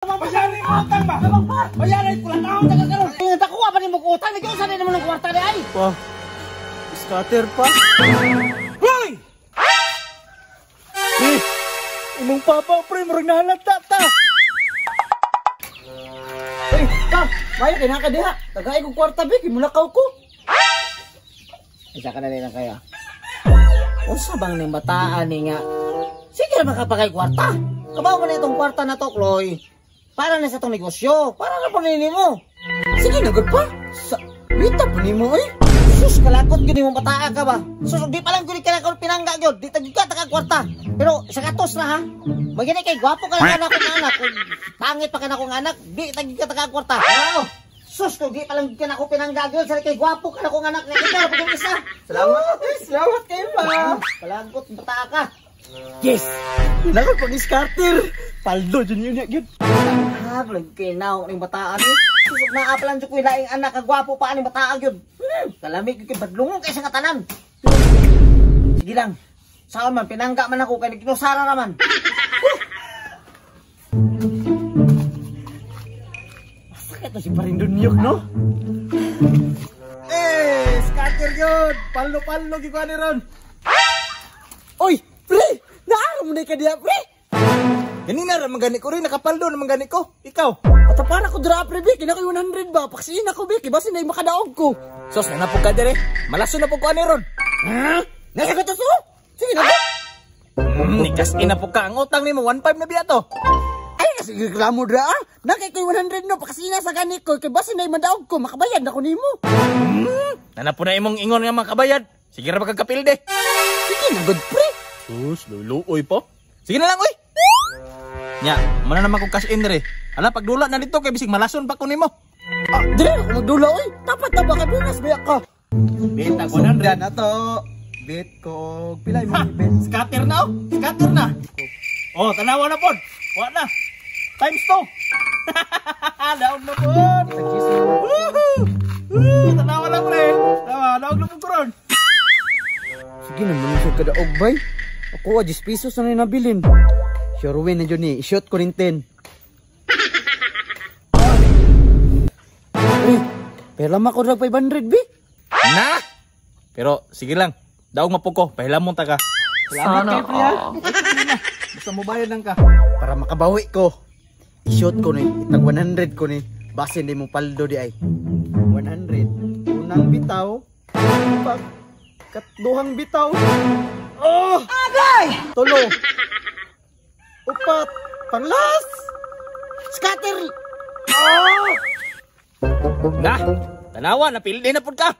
Bayaran mo utang ba? Bayaran ko lang taon taga karon. Nakuha pa nimo og utang, nag-unsa na nimo ng kwarta di ay? Pa. Scatter pa. Hoy! Eh, imong papa pre, murag nahalata ta. Uy, ka, mayo kay naka diha. Tagay kog kwarta bi, kay mulakaw ko. Isa ka na lang kaya. Unsa bang ning bataan ni nga? Sige ra makapakay kwarta. Kabaw man itong kwarta na to, Chloe. Para na sa tong negosyo. Para na po nini mo. Sige na gud pa. Sa bita pa nimo oy. Sus, kalakot gyud nimo bataa ka ba? Sus, di pa lang gyud ka na pinangga gyud. Di ta gyud ka taka kwarta. Pero sa katos na ha. Magini kay gwapo ka na akong anak. Kung pangit pa ka na akong anak, di ta gyud ka taka kwarta. Wow. Sus, kung di pa lang gyud ka na ako pinangga gyud, sa kay gwapo ka na akong anak. Ikaw pa isa. Salamat, eh, salamat kayo pa. Kalagot bataa ka. Yes. Nako pag scatter. Paldo jud yun gyud. Ha, lagi kay naong ning bataan eh. Sus, naa pa lang jud ko'y laing anak, kagwapo pa aning bataa gyud. Kalamig gyud kay badlungon kay sa katanan. Sige lang. Saan man pinangga man ako kay nagkinusara raman. Masakit na si Parindonyok, no? Eh, scatter yun! Pallo-pallo gyud ko ani ron. Oy, pre! Naaro mo na ka diha, pre! Ganina ra man gani ko rin, nakapaldo na man gani ko. Ikaw? Patapara ko dira, pre, bi. Kina ko 100 ba? Paksiin ako, bi. Kay basin na makadaog ko. Sos, nanapog ka dire. Malaso na po ko ani ron. Ha? Nasa ka to, so? Sige na ba? Nikas ina po ka. Ang utang nimo 1.5 na biya to. Ay, kasi reklamo dira, ah. Nakay ko'y 100 no, paksina sa gani ko. Kay basin na madaog ko, makabayad na ko nimo. Nanapo na imong ingon nga makabayad. Sige ra ba kag kapilde? Sige na, good pre. Sus, luluoy po. Sige na lang, oy. Nya, muna naman kong cash in dire. Ala, pagdula na dito kay bisig malason pa ko nimo. Ah, dire ako magdula, oy. Dapat na ba kay bunas biya ka? Beta ko 100 na to. Bet ko pila imong bet. Scatter na, oh. Scatter na. Oh, tanawa na pod. Wa na. Times 2. Daog na pod. Woohoo! Tanawa na pre. Tanawa, daog na pod karon. Sige na man siya kadaog bay. Ako 10 pesos na nabilin. Sure win na jud ni. I-shoot ko rin 10. Pre, pera ma ko rag 500 bi. Na. Pero sige lang. Daog mapo ko, pahilamon ta ka. Salamat kay pre. Basta mo bayad lang ka. Para makabawi ko. I-shoot ko ni, itag 100 ko ni. Basin di mo paldo di ay. 100. Unang bitaw. Pag katduhang bitaw. Oh! Agay! Tulo. Upat. Panglas. Scatter. Oh! Na, tanawa, napildi na pod ka.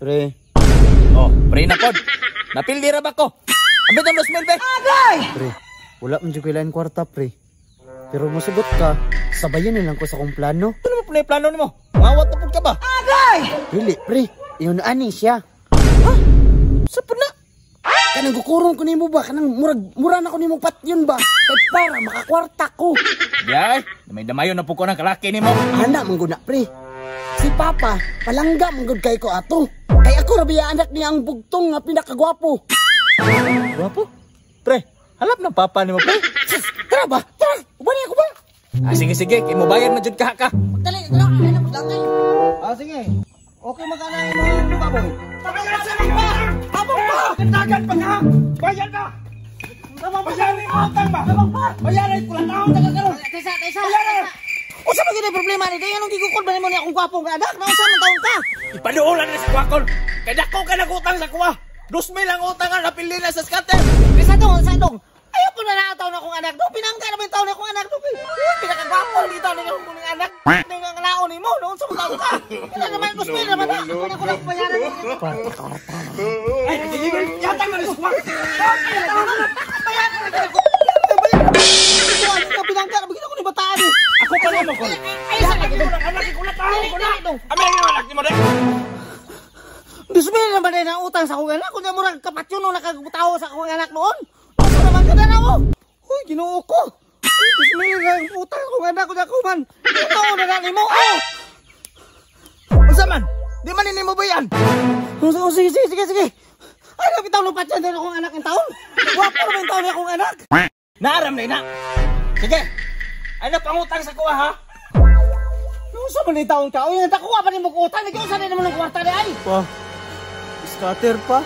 Pre. Oh, pre na pod. Napildi ra ba ko? Ambit ang 2,000 be. Agay! Pre, wala man jud ko'y lain kwarta, pre. Pero musugot ka, sabayan na lang ko sa akong plano. Ano mo pala plano nimo? Mawat na pod ka ba? Agay! Dili, pre. Iyon ani siya. Ha? Sa pod na? Kanang gukurong ko nimo ba? Kanang murag, mura na ko nimo patyon ba? Kay para makakwarta ko. Yay, may damayon na po ko ng kalaki nimo. Ana man gud na, pre. Si Papa, palangga man gud kay ko ato. Kay ako ra biya anak niya ang bugtong nga pinakagwapo. Gwapo? Pre, halap ng papa nimo, pre. Sus, tara ba? Tara, ubani ako ba? Ah, sige, sige, kay mo bayad na jud ka ka. Magdali, dala, ay na magdangay. Ah, sige. Okay magkanay mo lupa, boy. Bayaran sa pa! Habang pa! Dagan pa ka! Bayad na! Bayaran mo utang ba? Bayaran ko lang taon taga karon. Taysa, taysa. Bayaran! Unsa man gyud problema ni Day? Anong gigukod ba nimo ni akong gwapo nga anak? Naunsa man taon ka? Ipaduolan na sa kwakol. Kay dako ka nagutang sa kuwa. 2,000 ang utang ang napili na sa scatter. Taysa dong, sa dong. Ayaw po na nakataon akong anak do. Pinangga naman taon akong anak do. Pinakagwapo dito ni akong anak. Ning ang naon nimo, noon sa taon ka. Kaya naman 2,000 naman na. Ako na ko lang bayaran ninyo. Kwarta, kwarta. Ay, yatang na sa kuwa. Bayaran na ko. Bayaran. Pinangga na ko ni bataan eh. Ako pa nimo ko. Ay, sa Anak ko anak ko na taon ko na. Ame ang anak nimo dai. 2,000 naman din ang utang sa akong anak. Kung murag kapatyon no nakagutawo sa akong anak noon. Unsa naman ka na mo? Uy, Ginoo ko. 2,000 na ang utang sa akong anak kung ako man. Ikaw na na nimo. Oh! Unsa man? Di man nimo bayan. Oh, sige, sige, sige, sige. Ay, napitaw no patyan din akong anak ng taon. Wapo naman taon akong anak. Naaram na ina. Sige. Ano pangutang sa kuha ha? Unsa man ni taon ka? Uy, natakuha pa nimo og utang, nag-unsa na naman ang kwarta di ay. Pa. Scatter pa.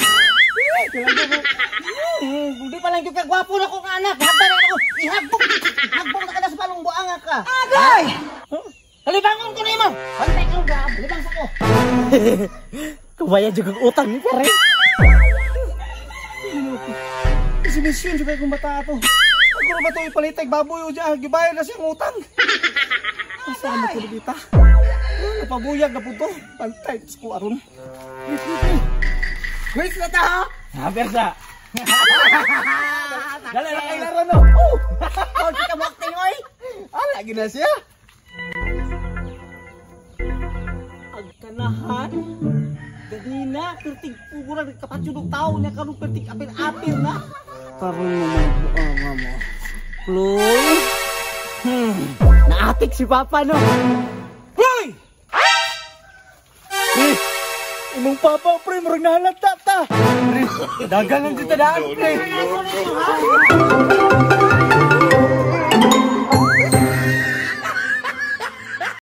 Hindi pa lang gyud ka gwapo na ko nga anak. Hagdan na ako. Ihagbong. Hagbong na ka na sa balong buanga ka. Agay! Kalibangon ko nimo. Bantay ka grab. Libang sa ko. Kabayad jud kag utang ni pare. Kasi mission juga kung bata ato. Ako ba to ipalitay baboy o diyan, gibayad na siyang utang. Asa mo ko dita? Napabuyag na po to. Pantay sa ko aron. Wait na ta ha. Haber sa. Dali na kay laro no. Oh! Kung kita mo acting oy. Ala gina siya. Agkanahan. Ganina, pertig pugura nagkapatyo og tao niya karon pertig apil-apil na. Karon mo buanga mo. Ploy. Naatik si Papa no. Ploy! Eh, imong papa pre murag nahalata ta. Pre, dagan lang kita daan pre. No.